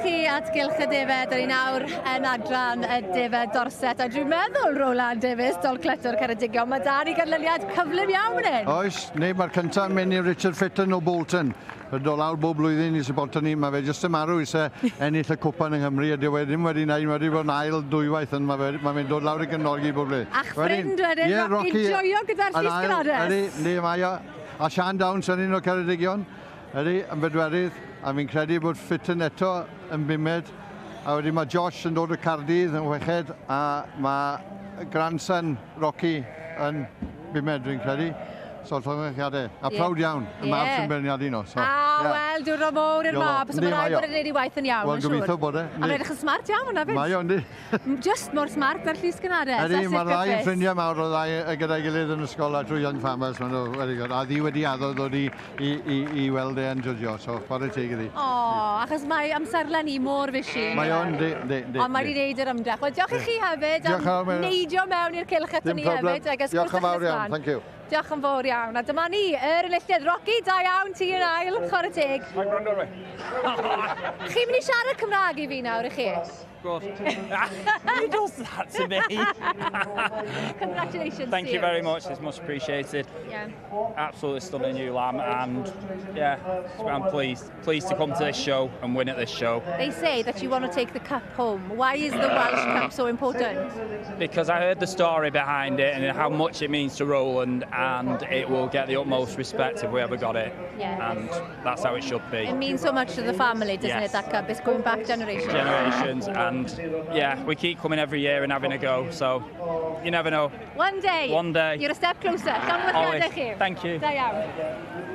chi at Gylch y Defed, ni nawr yn adran y Defed Dorset. A dwi'n meddwl, Roland Davies, Dol Cletwr Ceredigion, mae da ni ganlyniad cyflym iawn fan hyn. Oes, neu mae'r cyntaf yn mynd i Richard Fitton o Bolton. Yn dod lawr bob blwyddyn i supporto ni, mae fe jyst yn marw eisiau ennill y cwpan yng Nghymru, a dyw e ddim wedi gwneud, mae wedi bod yn ail dwywaith, ond mae fe, mae fe'n dod lawr i gefnogi bob blwyddyn. A'ch ffrind wedyn, ie, Rocky, joio gyda'r yn Llys ail, Gynades. Ydy, ydy, mae o. A Sian Downs yn un o Ceredigion, ydy, yn bedwerydd, a fi'n credu bod Fitton eto yn bumed, a wedyn mae Josh yn dod o Caerdydd yn chweched, a mae grandson Rocky yn bumed, fi'n credu. So, llongyfarchiadau. A proud iawn, y mab sy'n beirniadu nhw. So, A, ie. wel, diwrnod mowr i'r Iolo. mab. So Yndi, mae rhaid mae o. bod e'n gwneud ei waith yn iawn, Wel, mae'n siŵr. gobeithio bod e, A yndi. mae'n edrych yn smart iawn hwnna, fyd. Mae o, yndi. Just mor smart ar Llys Gynades. Ydy, a mae'r ddau yn Sir ffrindiau mawr o ddau gyda'i gilydd yn ysgol a trwy Young Farmers. Maen nhw very good. A ddi wedi addo ddod i weld e yn judgio, so chwarae teg iddi. O, achos mae amserlen ni mor busy. Mae o, yndi, yndi, yndi. Ond mae wedi gwneud yr ymdrech. Wel, diolch i chi hefyd Diolch yn fawr, am Meirion. neidio mewn i'r cylch ato Dim ni problem. hefyd. Ac Diolch yn fawr iawn, thank you. Diolch yn fawr iawn. A dyma ni, yr enillydd. Rocky, da iawn, ti yn ail, chwarae teg. Mae'n gwrando ar fi. Chi'n mynd i siarad Cymraeg i fi nawr, i chi? Good. Who does that to me? Congratulations Thank to you very much. It's much appreciated. Absolutely stunning new lamb, and yeah, I'm pleased. Pleased to come to this show and win at this show. They say that you want to take the cup home. Why is the Welsh Cup so important? Because I heard the story behind it and how much it means to Roland, and it will get the utmost respect if we ever got it. And that's how it should be. It means so much to the family, doesn't Yes. it, that cup? It's going back generations. Generations, and yeah, we keep coming every year and having a go, so you never know. One day. One day. You're a step closer. Always. Llongyfarchiadau chi. Thank you. Da iawn.